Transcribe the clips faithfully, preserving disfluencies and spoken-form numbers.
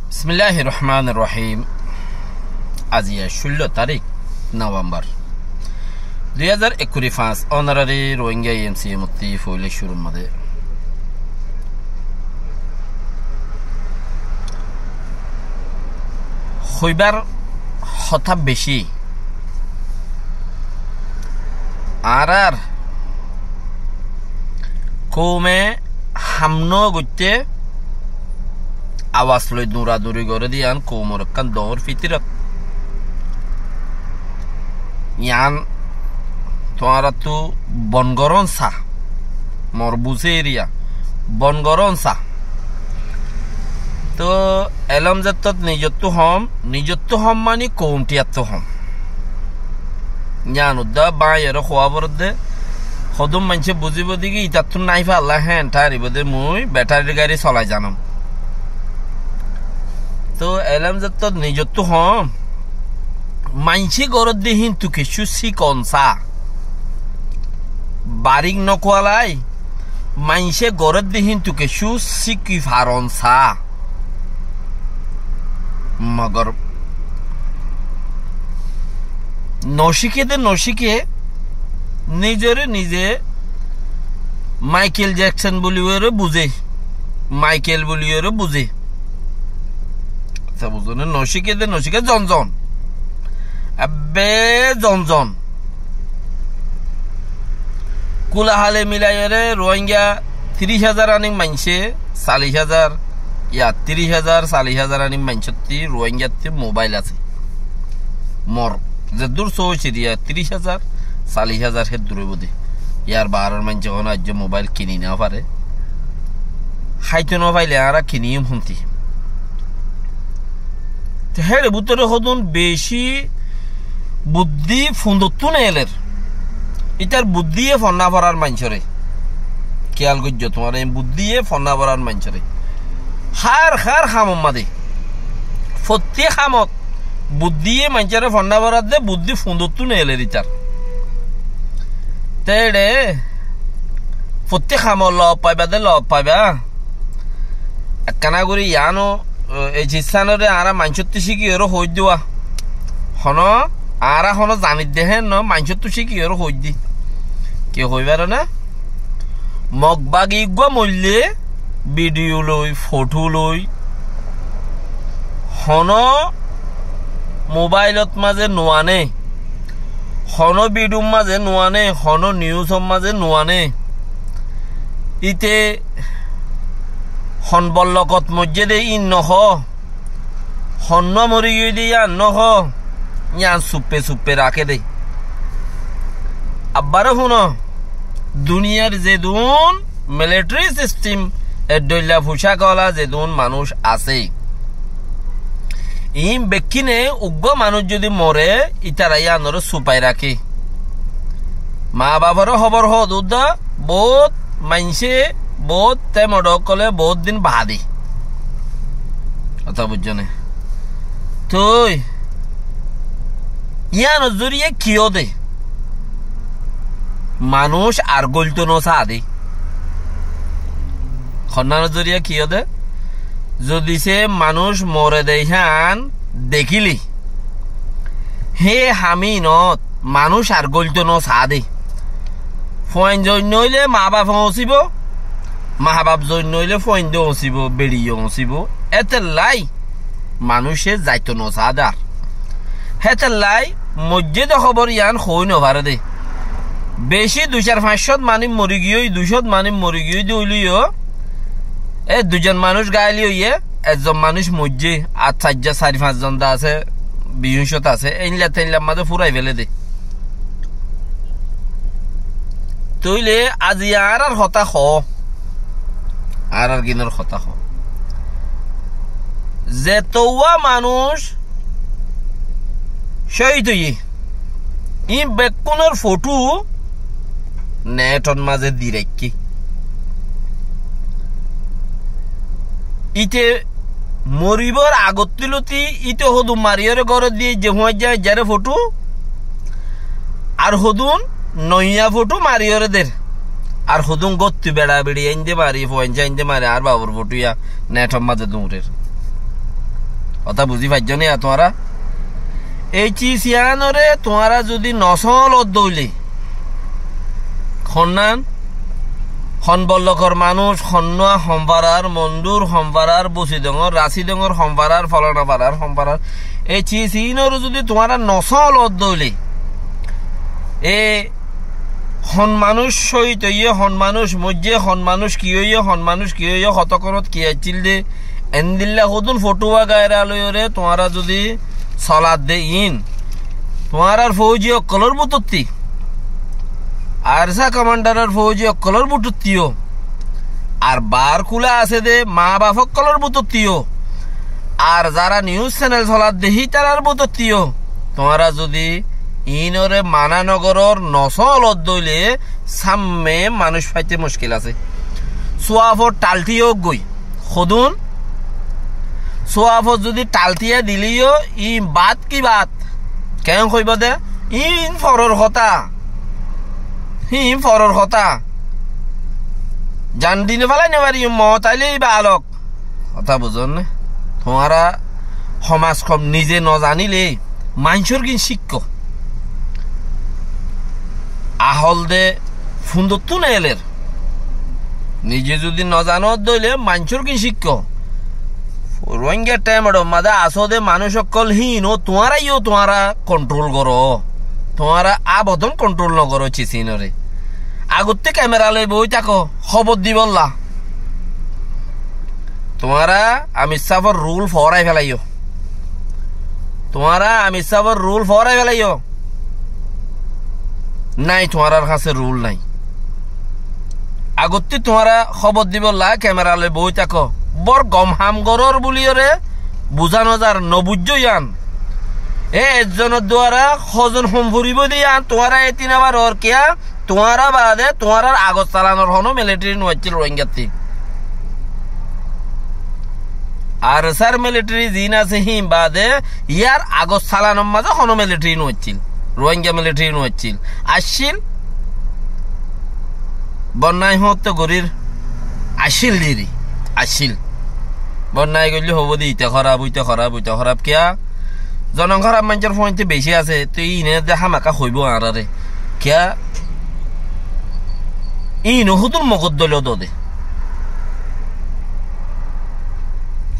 Bismilláhir rohmánir rohím. Aijja cúllo tarík Novembar, dui házar ekkuri fañs, ónorari Rohingya E M C M ottú foóila cúrur mazé hoibár hotá bicí. Añárár koume ham nógoitté, abas loi duñraduri goré de yián koumor ekkán doñr fitirot. Yián tuáñrattú bon gorón sa, mor buzé eriya, bon gorón sa. Tóu elóm zettót nizottú hom, nizottú hom mani koumtiyattu hom. Yián uddá báñiyoré hoóa foredde, hodún maincé buzíbo de ki itattú nái falla héen tháribo de mui bethárir gari solai zanom. Tóu elóm zettót nizottú hom, maincé gorédde híntu kessú síkon sa. Barík nokuwalai, maincé gorédde híntu kessú síki faron sa. Mogor nocíke de nocíke, nizoré nize Maikel Jekson buliyóre buzé. Maikel buliyóre buzé. Aca buzóne, nocíke de nocíke zon zon. Ebbe zon zon. Kula hale milaiyóre Rohingya tiríc házar aník maincé, callic házar, ya, tiríc házar, callic házar aník maincótti Rohingyattú mobail asé. Mor zeddúr sóoc eriya tiríc házar, callic házar héddúr óibo de. Yar baáror maincé honó aijjó mobail kini nofaré. Háito nofaile añára kiniyum húnti. Te héçe bútore hodún bicí buddí fundottú neeler. Ítar buddíye fonná forár maincóre. Kiyál goijjó tuáñra, buddíye fonná forár maincóre. Hár hár hamot mazé. Fottí hamot buddíye maincóre fonná forár de, buddí fundottú neeler ítar. Te éçe fottí hamot lob faiba de lob faiba. Ekkána gorí yiáno, e, ei cissánoré añára maincóttu cíkiyóre hoóidde wá. Honó, añára honó zanidde héen noó, maincóttu cíkiyóre hoóidde. Ki hoóibar na? Mog bagi uggúa moille, bidiyu loi, fothu loi, honó mobailot mazé nuané, honó bidiyur mazé nuané, honó niusor mazé nuané. Íte hon bollokot moijjé dé íin nohó, honnúa morigiyói dé yían nohó, yían suppe suppe raké dé. Abbaró fúno, duniyar zedún militari sistem, e dhoilla fucákola zedún manúic asé, iín bekkíne uggúa manúic zodi more, ítara yíanoré supai raké. Maa baforé hóbor hoódde boóut maincé, boóut temodho ókkolé boóut din baade. Hotá buijjó né? Toi yíanor zoriya ki ó de? Manúic ar góilto nosaá de. Honnánor zoriya ki ó de? Zodi se manúic more de hían dekíle, hé hamínot manúic ar góilto nosaá de. Fuain zoinno óile maa baf oñsibó, maa baf zoinno óile fuain de oñsibó, beçi oñsibó. Étolla manúice zaito nosaá de ar. Hétolla moijjé de hóbor yían hoói nofaré de. Bicí dui sair fañs cót manúic morigiyói, dui cót manúic morigiyói de óileyo, e dui zon manúic gáil óiye, ek zon manúic moijjé, ar sair zon, sair fañs zon de asé, biyúñcot asé, éilla téilla mazé fúrai féle de. Tóile aijja añárár hotá hoó, añárár gínor hotá hoó. Zetouwa manúic cóhid óiye, iín bekkúnor fothu neeṭor mazé di raikké. Íte moribór agottú loti íte hodún mariyóre górot diyé ze fúañijja aijjaré fothu, ar hodún noya fothu mariyóre der, ar hodún góttu beça beçi ainde mari, fuañijja ainde mari, ar bafor fothu yá neeṭor mazé duñrer. Hotá buzí faijjó né tuáñra? Ei ciz iánoré tuáñra zudi nosóolot dóile, honnán, hon bollokor manúic, honnúa hon farar, Mondur hon farar, Busidongor, Rasidongor hon farar, folana farar, hon farar, ei ciz iínoré zudi tuáñra nosóolot dóile, e hon manúic cóhid óiye, hon manúic moijjé, hon manúic ki óiye, hon manúic ki óiye, hotó konót ki accíl dé, endilla hodún fothúa gaira loiyóre tuáñra zudi solat de iín, tuáñrar fóuji ókkolór bútotti, ARSA komandaror fóuji ókkolór bútotti yó, ar baár kúla asé dé maa baf ókkolór bútotti yó, ar zará nius cenel solat de hítarar bútotti yó, tuáñra zudi iínoré mana nogorór, nosóolot dóile, sámme manúic faite muckil asé. Suafot thalthí yó goi. Hodún? Suafot zudi thalthíya dilé yó, iín baát ki baát? Keén hoibó dé? Iín foror hotá. Iín foror hotá. Zan di nofélai nofarí, moot ailé íba alok. Hotá buzón né? Tuáñra homas hom nize nozaníle maincór gín cíkko. Ahól de fundottú neeler. Nize zudi nozanót dóile maincór gín cíkko. Rohingya temedor mazé asó de manúic ókkol híin ó tuáñra yó tuáñra kontrol goró. Tuáñra abodón kontrol nogoró cisínoré. Agottí kemera loi boói táko, hóbor dibólla. Tuáñra Amir sáfor rul foórai félaiyó. Tuáñra Amir sáfor rul foórai félaiyó. Nái, tuáñrar hañsé rul nái. Agottí tuáñra hóbor dibólla kemera loi boói táko. Bór gom ham gorór buliyóre buzá nozar, nobuijjó yían. E ezzonor duara hozon hom furibóu de yían tuáñra etí nofaror kiyá? Tuáñra baade tuáñrar agor salanor honó militeri nuaiccíl Rohingyatti. ARSAr militeri ziín asé híin baade yíar agor salanor mazé honó militeri nuaiccíl. Rohingya militeri nuaiccíl. Accíl. Bonnai hoóñtte gorír. Accíl diri. Accíl. Bonnai goillé hobó de ite hóraf, uite hóraf, uite hóraf. Kiyá? Zonon hóraf maincór fuañti beci asé. Toi íine de hámaka hoibó añáráre. Kiyá? Íino húdur mogoddóilo dode.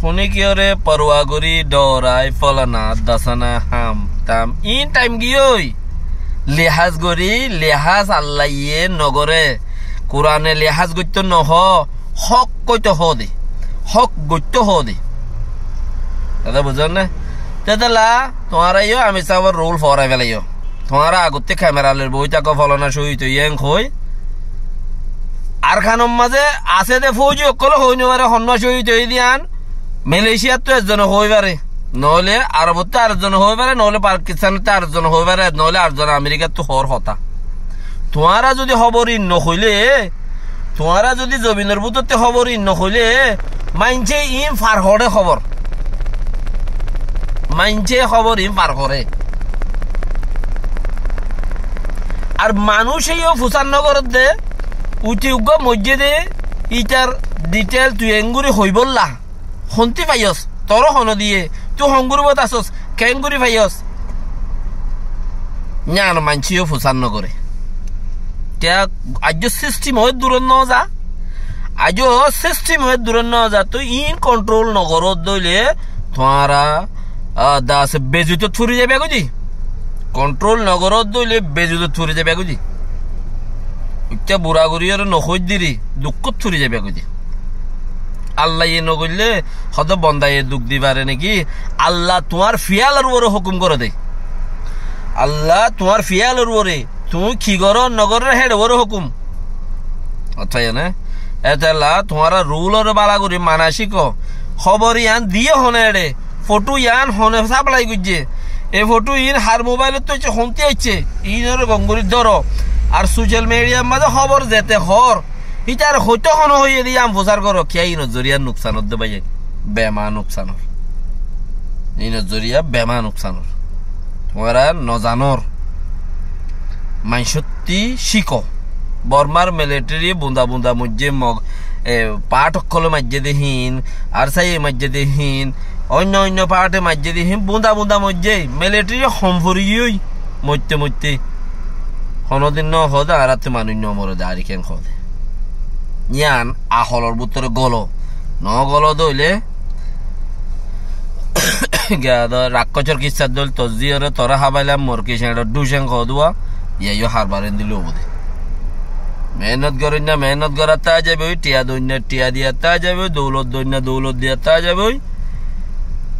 Hone kiyóre porwa gorí dhorai folana dasana ham tam. Iín thaim giyói. Lehás gorí, lehás Allaye nogoré. Kurane lehás goittó nohoó, hók goittó hoóde. Hók goittó hoóde. Dada buzón né? Tetala tuáñra yó Amir sáfor rul foórai félaiyó. Tuáñra agottí kemera loi boói táko, folana cóhid óiye en hoói. Arkanor mazé asé de fóuji ókkolé hoói nofaré honnúa cóhid óiye de yían. Malaysiattú ezzone hoói faré. Noóile Arobottú ar ezzone hoói faré, noóile Pakistanottú ar ezzone hoói faré, noóile ar zone Amerikattú hoór hotá. Tuáñra zudi hóbor iín nohoilé, tuáñra zudi zobinor bútotti hóbor iín nohoilé, maincé iín far horé hóbor. Maincé hóbor iín far horé. Ar manúice yó fusár nogorédde, uite uggúa moijjé de, ítar dhithel tui enggúri hoibólla. Hontí faiyós, toró honó diyé, tui hongúri bóut asós, keénggúri faiyós? Ñáno maincé yó fusár nogoré. Te aijjó sisthim ói durót noza, aijjó sisthim ói durót noza, tui iín kontrol nogoródde óile, tuáñra, ah, dase bezutot furi zaiba goidí. Kontrol nogoródde óile bezutot furi zaiba goidí. Uikká bura gori yóre nohoiddíri, dukkót furi zaiba goidí. Allaye nogoillé, hodó bondaye duk di fare niki? Allah tuáñr fiyálor uore hókum goré de. Allah tuáñr fiyálor uore, tuñí ki goró nogoró héçe uore hókum. Otá yían né? Etella tuáñra ruloré bála gori mana cíko. Hóbor yían diyé hone éçe, fothú yían hone sáflai goijjé. E fothú iín har mobailottú aiccé, hontí aiccé, iínoré gom gori dóro. Ar socel midiyar mazé hóbor zete hoór, Ítare hoitó hono hoiyé de yían fusár goró, kiyá inor zoriya nuksan ódde báiyain? Bema nuksan ór. Inor zoriya bema nuksan ór. Tuáñra nozanór. Maincótti cíko. Bormar militeri bunda bunda moijjé Mog, e, paáth ókkole maijjé de híin, ar sáiye maijjé de híin, oinno oinno paáthe maijjé de híin, búñda búñda moijjé, militeri hom forigiyói, moitte moitte. Honódin nohoó de añáráttu manúic nomoré de, ar kiyán hoó de. Yían aholor bútore golo. Nogolo de óile, giya de rakkósor kissár dóil, tor zíyore toré hábailam, mor ki ceñçor dhúcen hoó de, yían yó harbar endilla óibo de. Meénnot goróinna, meénnot gorátta zaiboi, thiañ doinna, thiañ diyatta zaiboi, doulot doinna, doulot diyatta zaiboi.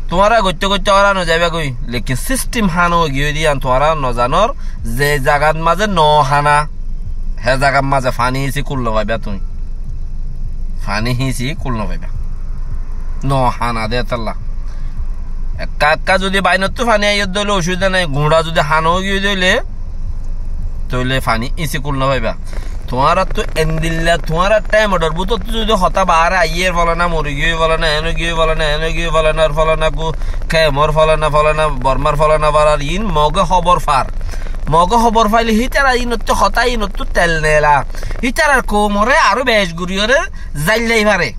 Tuáñra goitté goitté óra nozaibagói, lekin sistim hán óigiyoi de yían tuáñra nozanor, ze zagat mazé nohana, hé zagat mazé faní hísi kul nofaiba tuñí. Faní hísi kul nofaiba. Nohana de hétolla. Ekka ekka zudi bainottú faní aiyór de óile ocubida nái, guñça zudi hán óigiyoi de óile, tóile faní ísi kul nofaiba. Tuáñrattu endilla, tuáñrar thaim odor bútottu zudi hotá baáre aiyér, folana morigiyói, folana enogiyói, folana enogiyói, folanar folana gu-, kemor folana, folana Bormar folana farar, iín Moge hóbor far. Moge hóbor faile hítara iínottú hotá, iínottú tel nela. Hítarar koumoré aró bec guriyóre zaillai fare.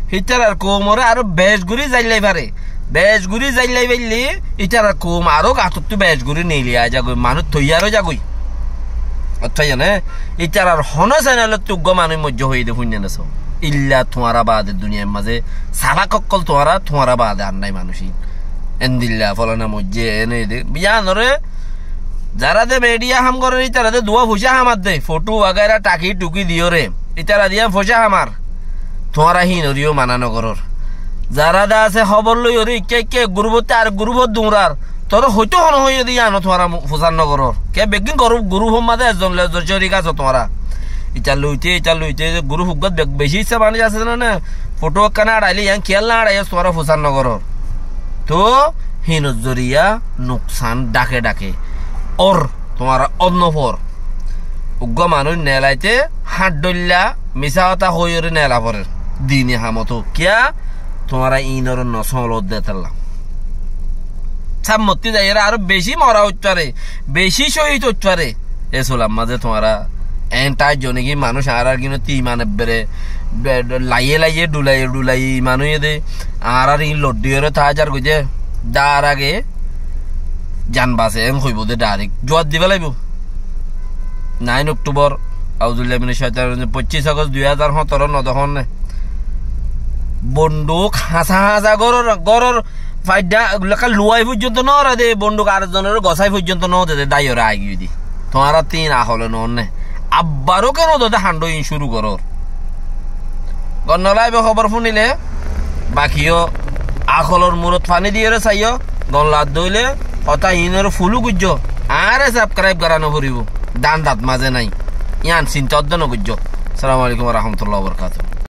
Hítarar koumoré aró bec guri zaillai fare. Bec guri zaillai faille, ítarar koum aró gatottú bec guri neili aizagói, manúic toiyar óizagói. Óthaiyone, ítarar honó senelottú uggúa manúic moijjé hoiyé de fúinne nesó. Illa tuáñra baade duniyair mazé salak ókkol tuáñra, tuáñra baade ar nái manúic iín. Endilla folana moijjé, ene de. Yíanoré, zará de mediya ham gorér, ítara de duwá foicá hamar de, fothó wagaira thaki thuki diyóre. Ítara diya foicá hamar. Tuáñra híinoré yó mana nogorór. Zará de asé hóbor loiyóre ikká ikká ek gurufottú arek gurufot duñrar. Toré hoitó hono hoiyé de yíano tuáñra mu-, fusár nogorór. Kiyá beggín guruf, gurufot mazé ezzon loi ezzon córik asó tuáñra. Itar loite, itar loite, guruf uggúat be-, beci issá manúic asé de né. Fothó ekkán añçaile yían kiyólla añçaiyós tuáñra fusár nogorór. Toóu híinor zoriya nuksan dhake dhake ór, tuáñra ót nofor. Uggúa manúic nelaité háñt dhoilla misá hotá hoóiyoré nela forer. Dini hamotóu. Kiyá? Tuáñra iínoré nosóolodde hétolla. Sámmottí zaiyóre aró bicí mora óit fare, bicí cóhid óit fare. E sular mazé tuáñra eén thaijjo né ki manúic añárar gínottú iman ebbere be-, laiyé laiyé, dhulaiye dhulaiye iman óiye dé, añárar iín loddíyoré thaizar goijjé, dár age jan base, eén hoibóu dé dhairek. Juab di félaibóu. Nain Okthobor, auzubillahi minac caitanir rajim, foccíc Agost dui házar hóñtoro nodehónne. Bonduk hañsa hañsa góror, góror faidda, lekka luwai foijjonto nóore dé, bonduk ar zonoré gosái foijjonto nóde dé, dháiyoré aigiyói dé. Tuáñra tin ahole nóonne. Abbaró keno dóde handó iín cúru gorór. Gom nolaibóu hóbor fúnile, bakiyó aholor murot faní diyoré saiyó, gom laddóile, hotá iínoré fulu goijjó, añáre sabkráib gorá noforibóu, dán dat mazé nái. Yían sinta óddo nogoijjó. Assalamu alaikum wa rahmatullahi wa barakatuhu.